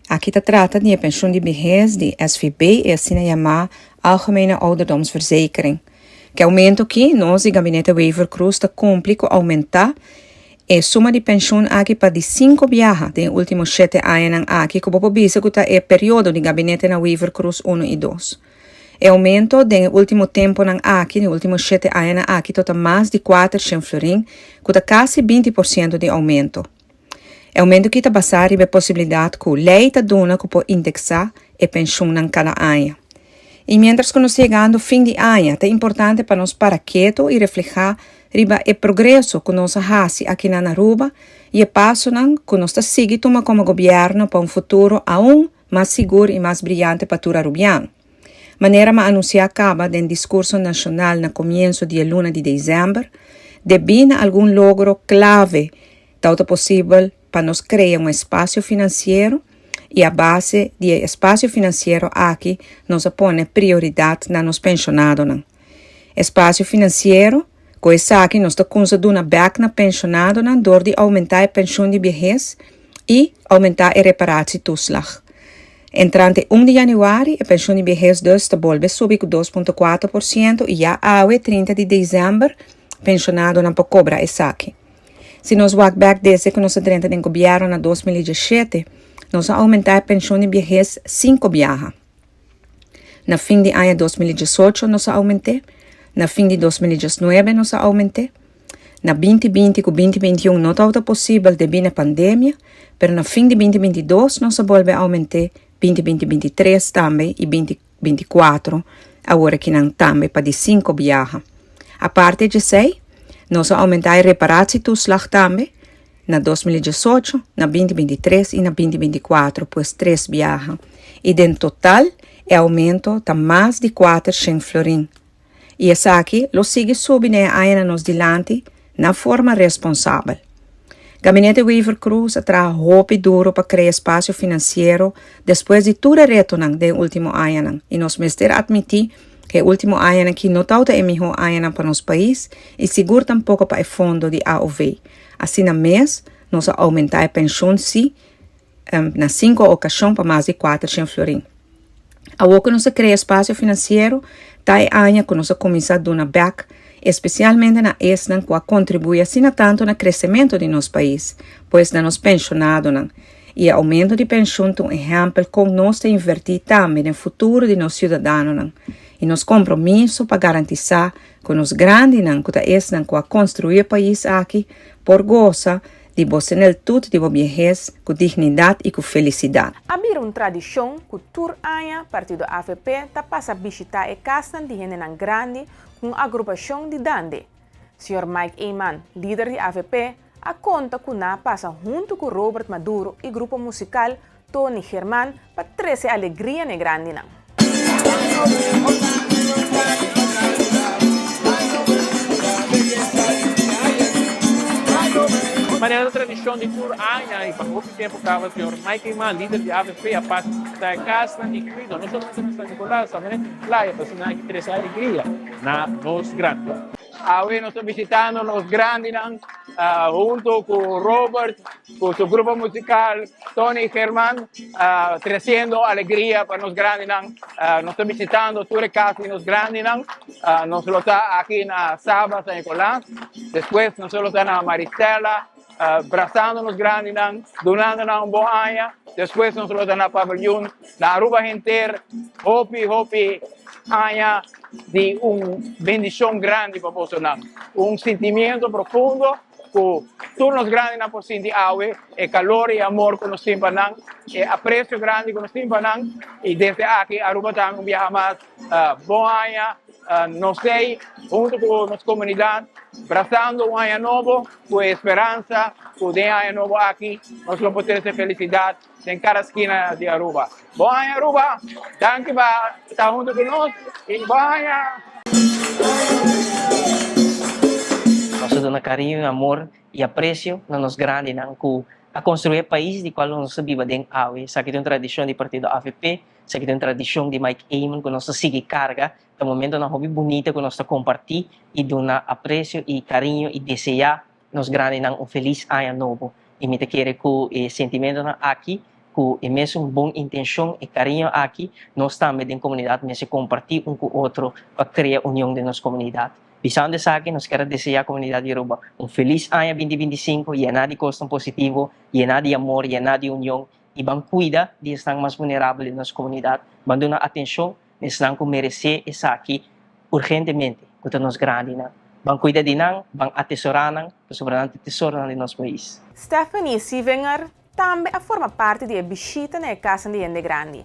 Aki ta trata di e penshun di behes di SVB, e asina yamá Algemene Ouderdomsverzekering. Ku e oumento aki nos di Gabinete Wever-Croes ta kumpli ku oumentá e suma di penshun aki pa di sinku biaha den e último shete añanan aki ku bo por bisa ku ta e periodo di Gabinetenan Wever-Croes uno i dos. E oumento den e último temponan aki, den e último shete añanan aki to ta mas di kuatershen florin ku ta kasi 20% di oumento. E oumento aki ta basá riba e posibilidat ku lei ta duna ku por indeksá e penshunnan kada aña. I miéntras ku nos ta yegando fin di aña, ta importante pa nos para ketu i reflehá riba e progreso ku nos a hasi akinan na Aruba i e pasonan ku nos ta sigui tuma komo gobièrnu pa un futuro aun mas sigur i mas briyante pa tur arubiano. Manera m'a anunsiá kaba den diskurso nashonal na komienso di e luna di desèmber, debí na algun logro klave Tau ta posibel pa nos krea un espasio finansiero i a base di e espasio finansiero aki nos a pone prioridat na nos penshonadonan. Espasio finansiero, ku esaki nos ta kunsa duna bèk na penshonadonan dor di oumentá e penshun di biehes i oumentá e reparatietoeslag. Entrante un di yanüari e penshun di biehes dus ta bolbe subi ku 2.4% i ya awe 30 di desèmber penshonadonan por kobra esaki. Si nos wak bek desde ku nos a drenta den gobièrnu na 2017, nos a oumentá e penshon di biehes sinku biaha. Na fin di aña 2018 nos a oument'é, na fin di 2019 nos a oument'é, na 2020 ku 2021 no tabata posibel debí na pandemia, pero na fin di 2022 nos a bolbe oument'é, 2020 23 tambe i 2024 awor akinan tambe pa di sinku biaha. Aparte djesei, nos a oumentá e reparatietoeslag tambe na 2018, na 2023 i na 2024, pues tres biaha. I den total e oumento ta mas di 400 florin. I esaki lo sigui subi na e añanan nos dilanti na forma responsabel. Gabinete Wever-Croes a traha hopi duro pa krea espasio finansiero despues di tur e retonan den e ultimo añanan i nos mester atmití ku e ultimo añanan aki no tabata e mihó añanan pa nos pais i sigur tampoko pa e fondo di aov. Asina mes nos a oumentá e penshun sí na sinku okashon pa mas di 400 florin. Awor ku nos a krea espasio finansiero, ta e aña ku nos a kuminsá duna bèk, espesialmente na esnan ku a kontribuí asina tantu na kresementu di nos pais, pues na nos penshonadonan. I e oumento di penshun ta un ehèmpel kon nos ta invertí tambe den futuro di nos siudadanonan i nos kompromiso pa garantisá ku nos grandinan ku ta esnan ku a konstruí e pais aki por gosa di bo seneltut di bo biehes ku dignidat i ku felisidat. A bira un tradishon ku tur aña partido avp ta pasa bishitá e kasnan di hendenan grandi ku un agrupashon di dande. Señor Mike Eman, lider di avp, a konta ku nan a pasa huntu ku Robert Maduro i grupo musikal Tony German pa trese alegria na e grandinan. Manera ta tradishon di tur aña i pa hopi tempu kaba señor Mike Eman, lider di avp, a pasa bishita e kasnan di kuido, no solamente na San Nicolas, tambe na Playa, pa asina aki trese alegria na nos grandinan. Awe nos ta bishitando nos grandinan hunto ku Robert, ku su grupo musical Tony German, treciendo alegria pa nos grandinan. Nos ta bishitando tur e kas di nos grandinan. Nos lo ta aki na Saba, San Nicolas. Despues nos lo ta na Maristella, brasando nos grandinan, dunando nan un bon aña. Despues nos lo ta na Paviljoen, na Aruba henter. Hopi, hopi aña di un bendicion grandi pa bosonan. Un sentimiento profundo cu tur nos grandinan por sinti awe, e calor y amor cu nos tin pa nan, e aprecio grandi cu nos tin pa nan. Y desde aki Aruba tambe un biaha mas bon aña. Nos ei hunto cu nos comunidad brazando un aña nobo cu e esperanza cu den e aña nobo aki nos lo por trece felicidad den cada skina di Aruba. Bon aña Aruba! Danki pa ta hunto cu nos y bon aña! Nos ta duna cariño y amor y aprecio na nos grandinan cu a construi e pais di cual nos ta biba den awe. Esaki ta un tradicion di partido avp, esaki ta un tradicion di Mike Eman cu nos ta sigui carga. Ta momentonan hopi bunita cu nos ta comparti y duna aprecio y cariño y desea nos grandinan un feliz aña nobo. Y mi ta kere cu e sentimentonan aki Ku e mesun bon intenshon e kariño aki nos tambe den komunidat mester kompartí un ku otro pa krea union den nos komunidat. Bisando esaki nos kier a deseá komunidat di Aruba un felis aña binti 25 yená di kosnan positivo, yená di amor, yená di union i ban kuida di esnan mas vulnerabel den nos komunidat, ban duna atenshon na esnan ku meresé esaki urgentemente, ku ta nos grandinan. Ban kuida di nan, ban atesorá nan, pasobra nan ta tesoronan di nos pais. Stephanie Sievinger tambe a forma parti di e bishita na e kasnan di hende grandi.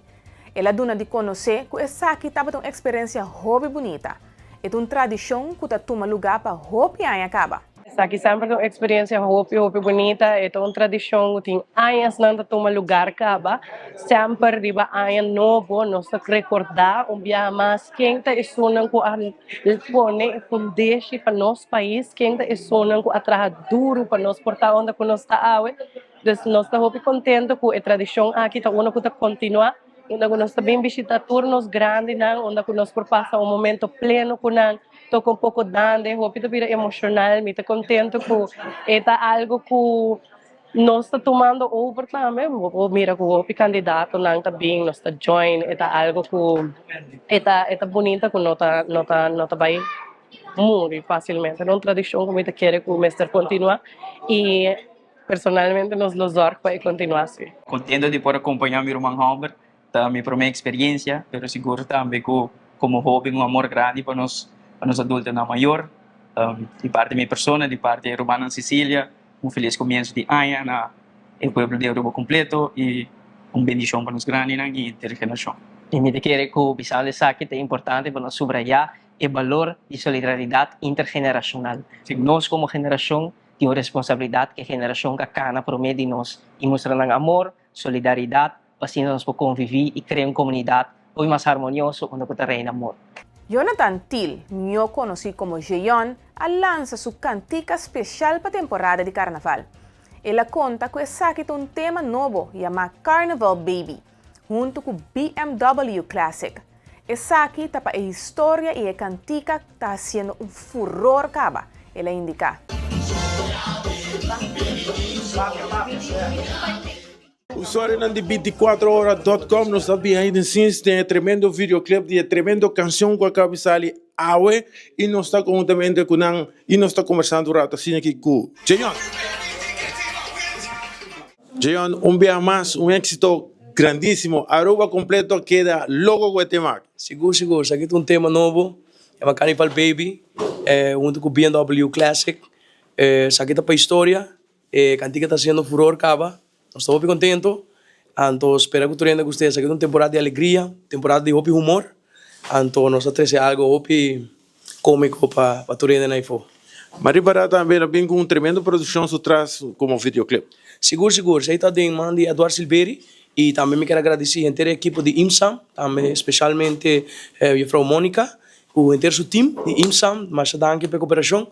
El a duna di konosé ku esaki tabata un eksperensia hopi bunita. E ta un tradishon ku ta tuma lugá pa hopi aña kaba. Esaki semper ta un experiencia hopi hopi bunita, e ta un tradicion cu tin añasnan ta tuma lugar caba. Semper riba aña nobo nos ta recorda un biaha mas ken ta esunnan cu a pone e fundeshi pa nos pais, ken ta esunnan cu a traha duro pa nos por ta unda cu nos ta awe. Dus nos ta hopi contento cu e tradicion aki ta uno cu ta continua. Unda ku nos ta bin bishita tur nos grandinan, unda ku nos por pasa un momento pleno ku nan, toka un poko dande, hopi ta bira emoshonal. Mi ta kontento ku e ta algu ku nos ta tumando over tambe. Bo por mira ku hopi kandidatonan ta bin, nos ta join, e ta algu ku e ta e ta bunita ku no ta no ta no ta bai muri fasilmente. Ta un tradishon ku mi ta kere ku mester kontinua i. Personalmente nos lo zorg pa e continua asi. Contento di por acompaña mi ruman homber, ta mi prome experiencia, pero sigur tambe cu como hoben un amor grandi pa nos pa nos adultonan mayor. Di parti mi persona, di parti e rumannan Cecilia, un feliz comienzo di aña na e pueblo di Aruba completo y un bendicion pa nos grandinan y henter generacion. Y mi ta kere cu bisando esaki ta importante pa nos subraya e balor di solidaridad intergeneracional. Nos como generacion Tin un responsabilidat ku e generashon ku a kana promé di nos i mustra nan amor, solidaridat, pa asina nos por konviví i krea un komunidat hopi mas harmonioso unda ku ta reina amor. Jonathan Thiel, mihó konosí komo Jeyon, a lansa su kantika speshal pa temporada di karnaval. El a konta ku esaki ta un tema nobo yamá Carnival Baby, huntu ku BMW Classic. Esaki ta pa e historia y e cantica ta haciendo un furor caba, el a indica. Usuarionan di binticuatro ora dot com nos ta behind the scenes den e tremendo videoclip di e tremendo cancion cu a caba di sali awe y nos ta conhuntamente cu nan y nos ta conversando un rato asina aki cu Jeyon. Jeon, un biaha mas un éxito grandísimo. Aruba completo a keda loco cu e tema aki. Sigur sigur, esaki ta un tema nobo, yama Carnival Baby, hunto cu BMW Classic. Esaki ta pa historia, e cantica ta haciendo furor caba, nos ta hopi contento, anto spera cu tur hende gusta. Esaki ta un temporada di alegria, temporada di hopi humor, anto nos ta trece algo hopi Cómico pa pa tur hende na ifo. Marie Barra tambe a bin cu un tremendo produccion su tras como videoclip. Sigur sigur, esey ta den man di Eduard Silveri y tambe mi kier a gradici henter e ekipo di IMSAM, tambe specialmente juffrouw Monica cu henter su team di IMSAM, masha danki pa e cooperacion.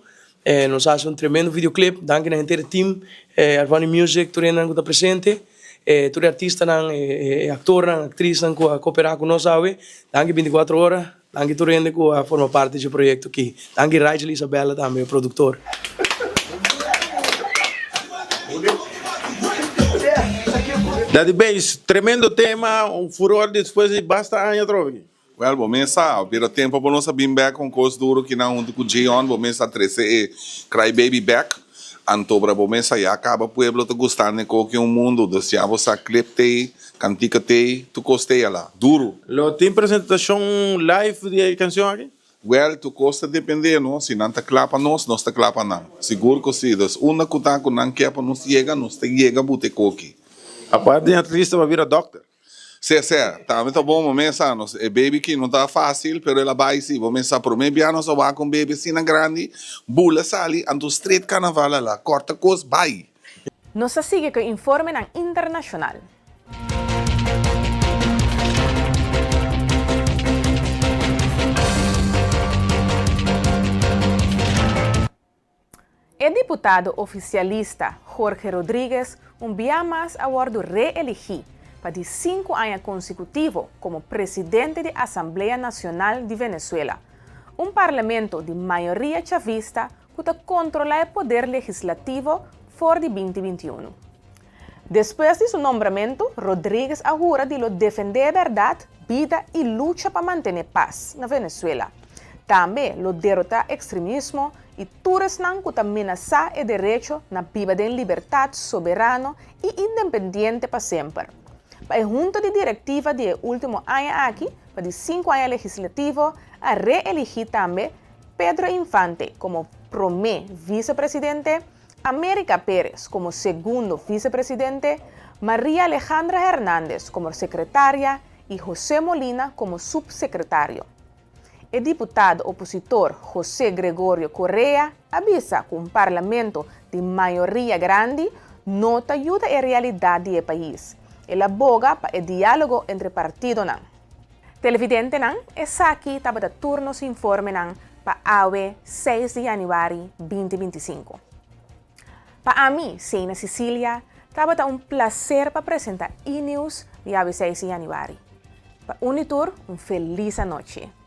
Nos a haci un tremendo videoclip, danki na henter e team, Arvani Music, tur hendenan cu ta presente, tur e artistanan, e actornan, actrisnan cu a coopera cu nos awe, danki 24 ora. Danki tur hende ku a forma parti dje proyekto aki. Danki Rigel Isabella tambe, e produktor. Daddy Bass, tremendo tema, un furor despues di basta aña atrobe aki. Wel, bo mes sa, bira tempo pa nos a bin bek un kos duro kinan huntu ku Jeon, bo mes a trese e Cry Baby bek, antobra bo mes sa ya kaba pueblo ta gustando e koki un mundu, dus ya bo sa clip tei, Kantika tei, tur kos tei ala. Duru. Lo tin presentashon live di e kanshon aki? Wèl, tur kos ta dependé, no? Si nan ta kla pa nos, nos ta kla pa nan. Sigur ku si. Dus unda ku ta ku nan ke pa nos yega, nos ta yega buta e koki. Apart di artista bo a bira dòkter. Sè, sè. Tambe ta bon bo mes sa. Nos e baby ki no ta fásil, pero el a bai si. Bo mes sa promé bia nos a wak un baby asina grandi, bula sali, anto stret karnaval ala, kòrta kos, bai. Nos ta sigui ku e informenan internashonal. E diputado ofisialista Jorge Rodriguez un bia mas a wòrdu reeligí pa di sinku aña konsekutivo komo presidente di Asamblea Nacional di Venezuela, un parlamento di mayoria chavista ku ta kontrolá e poder legislativo for di 2021. Despues di su nombramentu, Rodriguez a hura di lo defendé e bèrdat, bida i lucha pa mantené pas na Venezuela. Tambe lo derotá ekstremismo i tur esnan ku ta menasá e derecho na biba den libertat soberano i independiente pa semper. Pa e hunta di direktiva di e último aña aki, pa di sinku aña legislativo, a reeligí tambe Pedro Infante komo promé visepresidente, América Pérez komo segundo visepresidente, Maria Alejandra Hernández komo sekretaria i José Molina komo supsekretario. E diputado opositor José Gregorio Correa a bisa ku un parlamento di mayoria grandi no ta yuda e realidat di e pais. El a boga pa e diálogo entre partidonan. Televidentenan, esaki tabata tur nos informenan pa awe seis di yanüari binti 25. Pa ami, Seina Cicilia, tabata un plaser pa presenta E-News di awe 6 di yanüari. Pa un i tur, un felis anochi.